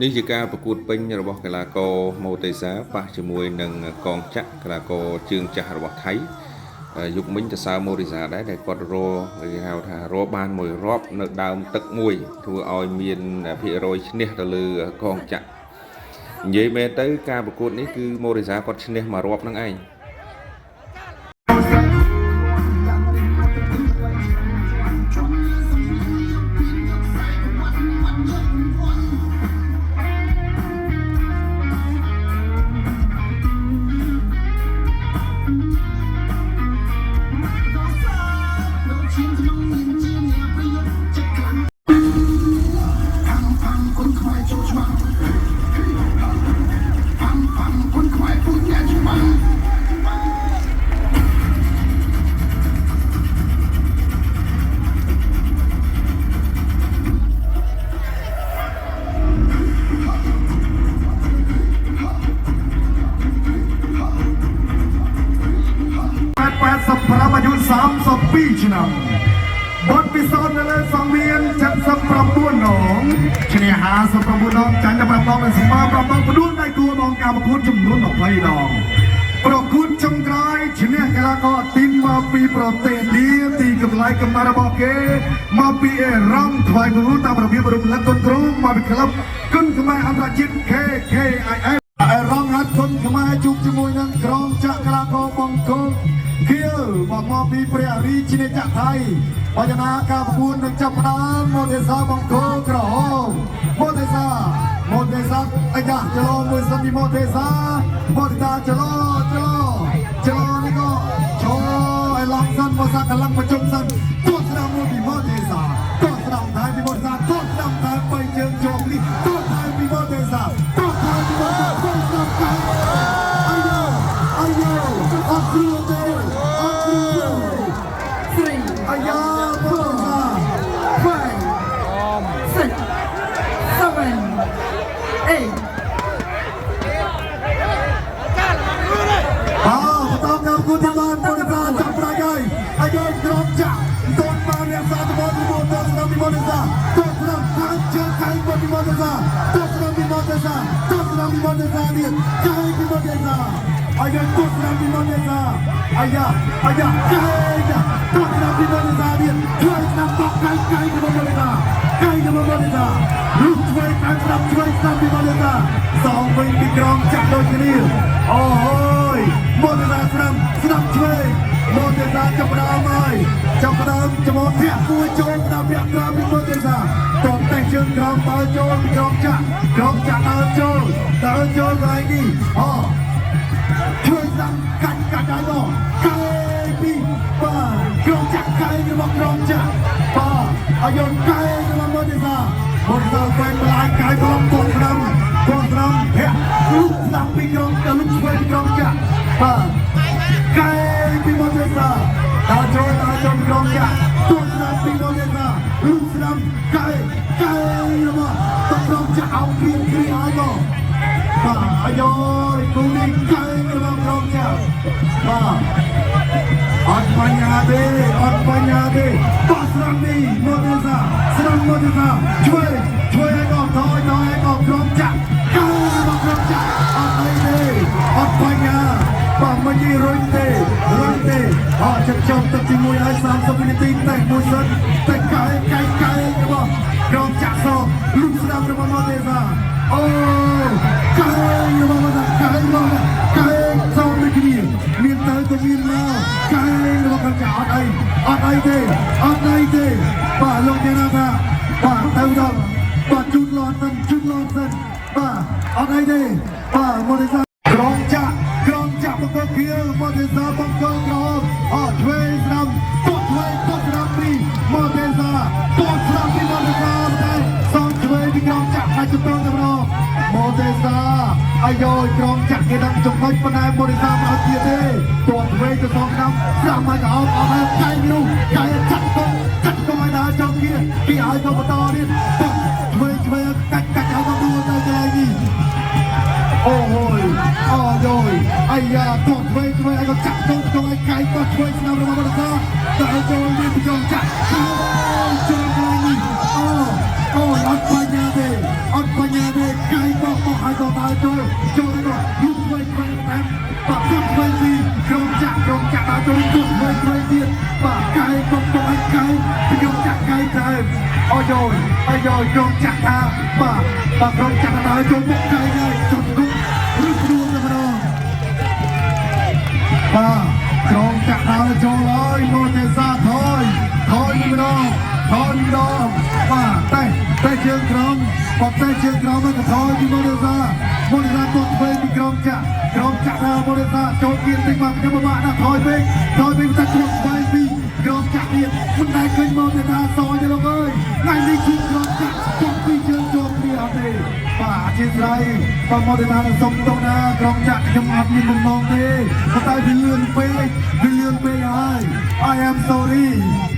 នេះជាការប្រកួតពេញរបស់កីឡាករម៉ូតេសាប៉ះជាមួយនឹងកងចក្រកីឡាករជើងចាស់របស់ថៃយុគមិញទៅសើម៉ូរីសាដែរដែលគាត់រគេហៅថារបានមួយរាប់នៅដើមទឹកមួយធ្វើឲ្យមានភាគរយឈ្នះទៅលើកងចក្រនិយាយមែនទៅការប្រកួតនេះគឺម៉ូរីសាគាត់ឈ្នះមួយរាប់ហ្នឹងឯង 85អាយុ32ឆ្នាំបទពិសោធន៍នៅលើសង្វៀន79ដងឈ្នះ59ដងចាញ់15ដងនិងស្មើ5ដងផ្ដួលដៃគូដងការប្រកួតចំនួន20ដងប្រកួតចុងក្រោយឈ្នះកីឡាករទីមមកពីប្រទេសឥណ្ឌាទីកម្លាំងកំណត់របស់គេមកពីអេរ៉ង់ថ្វាយគំរូតាមរបៀបរំលឹកគុណគ្រូមកពីក្លឹបគុណខ្មែរអន្តរជាតិ KKIF អេរ៉ង់ហាត់គុណខ្មែរជួបជាមួយនឹងក្រុមចក្រករបង្គោលខៀវមកមកពីព្រះរាជាណាចក្រថៃបច្ចនាការប្រកួតនឹងចាប់ផ្ដើមមកទេសាបង្គោលក្រហមមកទេសាមកទេសាអាយ៉ាចលោមួយសិនពីមកទេសាមកទេសាចលោចលោចលោនេះក៏ចូលឲ្យឡើងសិនមកសាកលំប្រជុំសិនទោះស្ដាំមួយពីមកទេសាទោះស្ដាំថៃពីមកទេសាទោះស្ដាំថៃបីជើងជាប់នេះទោះថៃពីមកទេសាទោះថៃពីមកទេសាទោះស្ដាំថៃអាយ៉ាអាយ៉ាអត់គ្រួទេអត់គ្រួទេ Three, អាយ៉ាមកទេសា five, six, seven, eight. អោបន្តកម្មគូទីបានបរិសាចាប់ប្រាយហើយអាយក្រុមចាក់តនបានរក្សាតំបន់ពីបរិសាពីបរិសាតនស្ដាំខាងជើងខាងពីបរិសាតនស្ដាំពីបរិសាតនស្ដាំពីបរិសាទៀតខាងពីបរិសាអាយតនស្ដាំពីបរិសាអាយ៉ាអាយ៉ាខាងតនស្ដាំពីបរិសាទៀតជួយស្ដាំបកកាយកាយពីបរិសាកាយពីបរិសារុះជួយខាងស្ដាំជួយស្ដាំពីបរិសាសងវិញពីក្រុមចាក់ដូចគ្នាអូយ មកទេសាស្ដាំស្ដាំឆ្វេងមកទេសាចាប់ផ្ដើមហើយចាប់ផ្ដើមចំអធាក់គួយចូលដល់វគ្គក្រោមពីមកទេសាតបតែជើងក្រោមដើរចូលពីក្រោមចាក់ក្រោមចាក់ដើរចូលដើរចូលកន្លែងនេះអូជួយស្ដាំកាច់កាច់ឲ្យមកកែពីបាទក្រោមចាក់កែរបស់ក្រោមចាក់បាទអាយុកែរបស់មកទេសាមកទេសាបែងម្លាយកែប្លុកតស្ដាំតស្ដាំធាក់លុកស្ដាំពីក្រោមទៅលុកឆ្វេងពីក្រោមចាក់បាទ កែពីមកទេសាដើរចូលដើរចូលក្រុមចាក់ទួស្ដាំពីមកទេសាលុកស្ដាំកែកែរបស់តក្រុមចាក់អោគ្រៀងគ្រៀងឲ្យមកបាទអាយយគូនេះកែរបស់ក្រុមចាក់បាទអត់បញ្ញាទេអត់បញ្ញាទេបោះស្ដាំនេះមកទេសាស្ដាំមកទេសាជួយជួយឲ្យក៏ថយថយឲ្យក៏ក្រុមចាក់កែរបស់ក្រុមចាក់អត់អីទេអត់បញ្ញា បាទមិននិយាយរុញទេរុញទេអត់ចិត្តចំទឹកជាមួយឲ្យ30វិនាទីតែមួយសិនតែកែកែកែរបស់ក្រុមចាក់សលុកស្ដាំរបស់ម៉ូទេសាអូកែរបស់ម៉ូទេសាកែរបស់កែសងដូចគ្នាមានទៅក៏មានមកកែរបស់ក្រុមចាក់អត់អីអត់អីទេអត់អីទេបាទលោកចាណាថាបាទទៅដល់បាទជូតឡនសិនជូតឡនសិនបាទអត់អីទេបាទម៉ូទេសាក្រុមចាក់ក្រុមចាក់បង្គោលខៀវម៉ូទេសាបង្គោលក្រហមអត់ឆ្វេងស្ដាំទាត់ឆ្វេងទាត់ស្ដាំពីម៉ូទេសាទាត់ស្ដាំពីម៉ូទេសាតែសងឆ្វេងពីក្រុមចាក់អាចទៅតែម្ដងម៉ូទេសាអាយយក្រុមចាក់គេដឹងចំណុចប៉ុន្តែម៉ូទេសាមិនអត់ទៀតទេទាត់ឆ្វេងទៅសងស្ដាំស្ដាំមកក៏អោបអោបហើយកែនោះកែចាក់កងចាក់កងឲ្យដល់ចង់គេគេឲ្យទៅបន្តទៀតទាត់ឆ្វេងឆ្វេងកាច់កាច់ឲ្យមកដួលទៅកន្លែងនេះ អូយអូយអាយ៉ាតោះឆ្វេងឆ្វេងឲ្យក៏ចាក់ទៅក្នុងឲ្យកែក៏ឆ្វេងស្នាមរបស់បរិសាតែឲ្យចូលមានប្រយោជន៍ចាក់ចូលចូលកន្លែងនេះអូអូអត់បញ្ញាទេអត់បញ្ញាទេ ចូលចូលទៅលុកឆ្វេងឆ្វេងតាមបាទគាត់ឆ្វេងពីក្រុមចាក់ក្រុមចាក់ដល់ចូលគាត់ឆ្វេងឆ្វេងទៀតបាទកែកុំកុំឲ្យកែក្រុមចាក់កែថែមអូយយអាយយក្រុមចាក់ថាបាទបាទក្រុមចាក់ដល់ចូលមុខកែហើយចុចគុកឬព្រួលតែម្ដង បាទក្រុងចាក់ដល់ចូលហើយមកទេសាថយថយម្ដងថយម្ដងបាទតែតែជើងក្រមបតែជើងក្រមក៏ថយពីមកទេសាមកទេសាទាត់ធ្វើពីក្រុងចាក់ក្រុងចាក់ដល់មកទេសាចូលទៀតតិចមកខ្ញុំបាក់ណាស់ថយពេកថយពេកតែក្រុងស្វែងពីក្រុងចាក់ទៀតមិនដែលឃើញមកទេសាសយទេលោកអើយថ្ងៃនេះគឺក្រុងចាក់ទាត់ពីជើងចូលគ្នាអត់ទេបាទអធិស្ឋានបាទមកទេសានឹងសុំទោសណាក្រុងចាក់ខ្ញុំអត់មានបំណងទេប៉ុន្តែវាលឿនពេកវាលឿនពេកហើយ I am sorry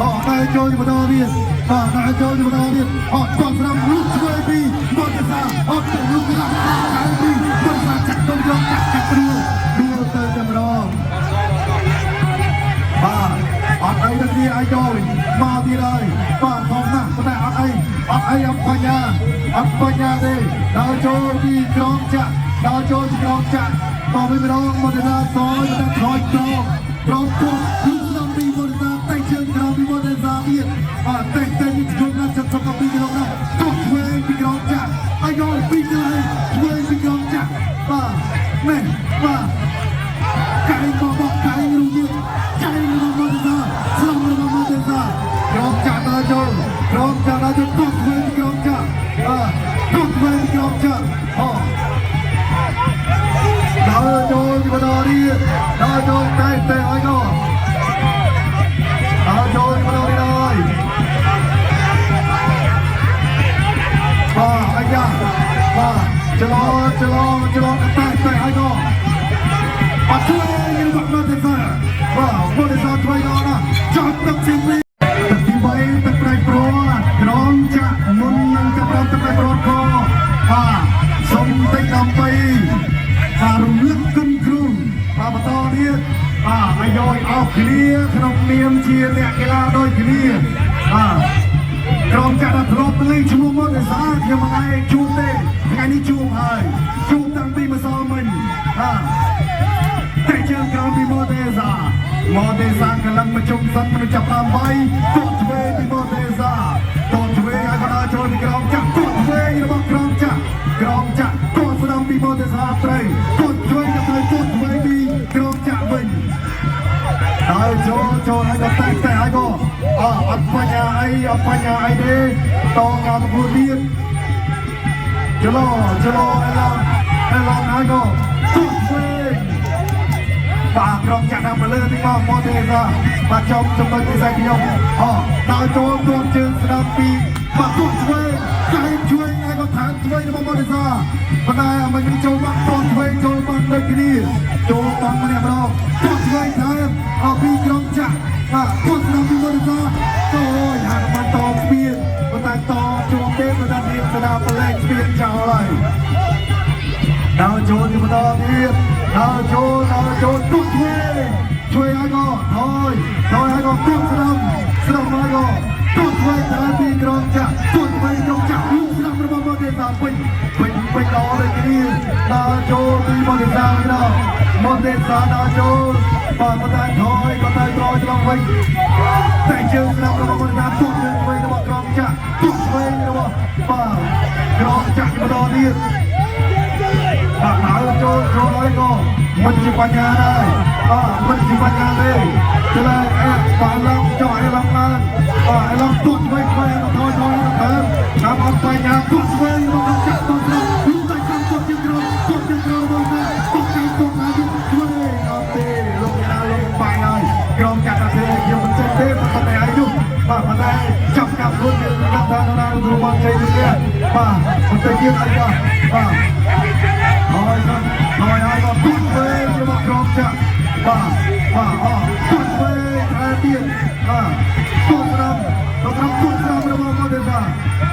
អត់តែចូលម្ដងទៀតបាទតែចូលម្ដងទៀតអត់គាត់ស្រាប់លុកឆ្វេងពីមកទេសាអត់ទៅលុកស្រាប់តែពីមកសាចាក់ទៅយកចាក់ចាក់ព្រួលព្រួលទៅតែម្ដងបាទអត់អីទៅទៀតឲ្យចូលមកទៀតហើយបាទធំណាស់ប៉ុន្តែអត់អីអត់អីអត់បញ្ញាអត់បញ្ញាទេដល់ចូលពីក្រងចាក់ដល់ចូលពីក្រងចាក់មកវិញម្ដងមកទៅដល់សយតែថយក្រងក្រងពុះលុកស្ដាំពីមកទៅតែជើងក្រោមពីមកទៅសាទៀតបាទតែតែនេះជុំណាស់72គីឡូណាស់ទោះឆ្វេងពីក្រងចាក់ឲ្យយកពីកន្លែងឆ្វេងពីក្រងចាក់បាទនេះបាទ កែងបបកែងរូទៀតកែងរបស់មកទេសាស្លំរបស់មកទេសាក្រុមចាក់ដល់ចូលក្រុមចាក់ដល់ចូលទោះធ្វើក្រុមចាក់បាទទោះធ្វើក្រុមចាក់អូដល់ចូលទីបណ្ដានេះដល់ចូលតែតែឲ្យកដល់ចូលទីបណ្ដានេះហើយបាទអាយ៉ាបាទចលោចលោចលោតែតែឲ្យក អត់ជួយរបស់មកទេសាបាទមកទេសាជួយដល់ណាចាប់ទឹកទី2ទឹកទី3ទឹកប្រៃប្រក្រងចាក់មុននឹងចាប់ដើមទឹកប្រៃប្រកបាទសុំតិចដើម្បីបាទរំលឹកគុណគ្រូបាទបន្តទៀតបាទឲ្យយកអស់គ្នាក្នុងនាមជាអ្នកកីឡាដូចគ្នាបាទក្រុមចាក់ដល់ធ្លាប់លេងឈ្មោះមកទេសាខ្ញុំមិនឯងជួបទេថ្ងៃនេះជួបហើយជួបតាំងពីម្សិលមិញបាទ តែជើងក្រោមពីម៉ូទេសាម៉ូទេសាកលឹងមកជុំសិនមនុស្សចាប់តាមវាយទាត់ឆ្វេងពីម៉ូទេសាទាត់ឆ្វេងឲ្យកណ្ដាលចូលពីក្រោមចាក់ទាត់ឆ្វេងរបស់ក្រោមចាក់ក្រោមចាក់ទាត់ស្ដាំពីម៉ូទេសាត្រីទាត់ឆ្វេងក៏ត្រូវទាត់ឆ្វេងពីក្រោមចាក់វិញហើយចូលចូលឲ្យក៏តែតែឲ្យក៏អអត់បញ្ញាអីអត់បញ្ញាអីទេតងការប្រកួតទៀតចលោចលោអេឡងអេឡងឲ្យក៏ទាត់ឆ្វេង បាទក្រុមចាក់តាមលើទីមកមកទេសាបាទចំចំណុចពិសេសខ្ញុំអដល់ចូលទួតជើងស្ដាំពីបាទទួតឆ្វេងកែងជួយឲ្យក៏ឋានឆ្វេងរបស់មកទេសាប៉ុន្តែមិនចូលមកទួតឆ្វេងចូលបានដូចគ្នាចូលបានម្នាក់ម្ដងទួតឆ្វេងថែមអពីក្រុមចាក់បាទទួតស្ដាំពីមកទេសាចូលហាក់បន្តស្ពានប៉ុន្តែតជាប់ទេប៉ុន្តែរៀបស្ដាំប្រឡែកស្ពានចោលហើយ ដល់ចូលទីបន្តទៀតដល់ចូលដល់ចូលទុកជួយជួយឲ្យក៏ថយថយឲ្យក៏ទុកស្ដាំស្ដាំឲ្យក៏ទុកជួយទៅពីក្រុមចាក់ទុកជួយក្រុមចាក់លុកស្ដាំរបស់មកទេសាពេញពេញពេញដល់ដូចគ្នាដល់ចូលពីមកទេសាវិញដល់មកទេសាដល់ចូលបាទមកតែថយក៏ទៅក្រោយត្រង់វិញតែជើងស្ដាំរបស់មកទេសាទុកជើងវិញរបស់ក្រុមចាក់ទុកវិញរបស់បាទក្រុមចាក់បន្តទៀត បាទហើយចូលចូលហើយក៏មិនជាបញ្ហាដែរបាទមិនជាបញ្ហាទេឆ្លើយអែបាទឡើងចុះឲ្យឡើងឡើងបាទឲ្យឡើងទុតវិញវិញថយថយទៅតាមអត់បញ្ហាទុតវិញមកចាក់ទុតលុះតែចាំទុតជាក្រុមទុតជាក្រុមមកទុតចាំទុតហើយជួយអត់ទេលោកណាលោកបាយហើយក្រុមចាក់តែខ្ញុំមិនចេះទេប៉ុន្តែអាយុបាទប៉ុន្តែចាប់កាប់ខ្លួនយើងដាក់ថាណាគ្រូបងជ័យទៀតបាទបន្តិចទៀតអីបាទបាទ ហើយហើយហើយក៏ទុកវិញរបស់ក្រុមចាក់បាទបាទអទុកវិញថែទៀតបាទទុកស្ដាំទុកស្ដាំទុកស្ដាំរបស់ម៉ូដេសា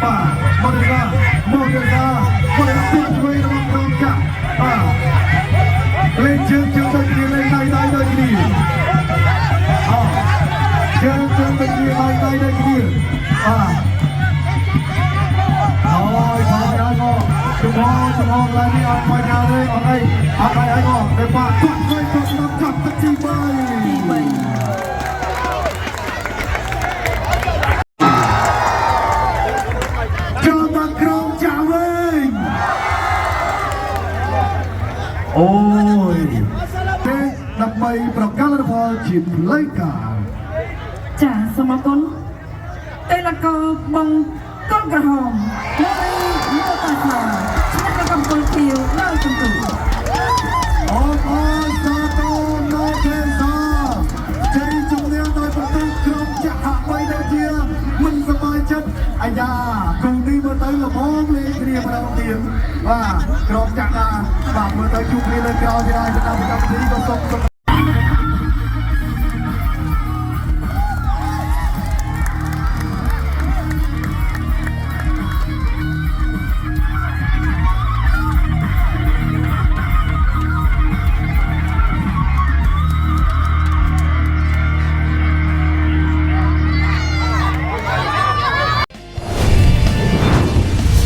បាទម៉ូដេសាម៉ូដេសាម៉ូដេសាទុកវិញរបស់ក្រុមចាក់បាទលេងជើងជើងដូចគ្នាលេងដៃដៃដូចគ្នាអជើងជើងដូចគ្នាដៃដៃដូចគ្នាបាទហើយហើយហើយក៏ ចំហចំហឡើងនេះអត់បញ្ហាទេអត់អីអត់អីអីក៏តែបាក់គាត់គាត់គាត់ស្ដាប់ចាប់ទឹកទី3 ទី3 ចូលមកក្រុមចាក់វិញអូយទេដើម្បីប្រកាសលទ្ធផលជាផ្លូវការ ចាសូមអរគុណតេឡាកោបងកុនក្រហមមូរីមូតាសាឈ្នះនៅកម្ពុជាខៀវនៅសន្ទុះ អបអរសាទរមកទេសាជ័យជំនះដោយប្រទេសក្រុមចាក់ហាក់បីដូចជាមិនសប្បាយចិត្តអាយ៉ាគូនេះមើលទៅល្មមលេងគ្នាម្ដងទៀតបាទក្រុមចាក់ណាបាទមើលទៅជួបគ្នាលើក្រោយទៀតហើយសម្រាប់កម្មវិធីក៏សូម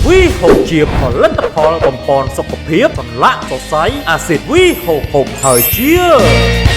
វីហូបជាផលិតផលបំពន់សុខភាពសន្លាក់សរសៃអាស៊ីតវីហូបហូបហើយជា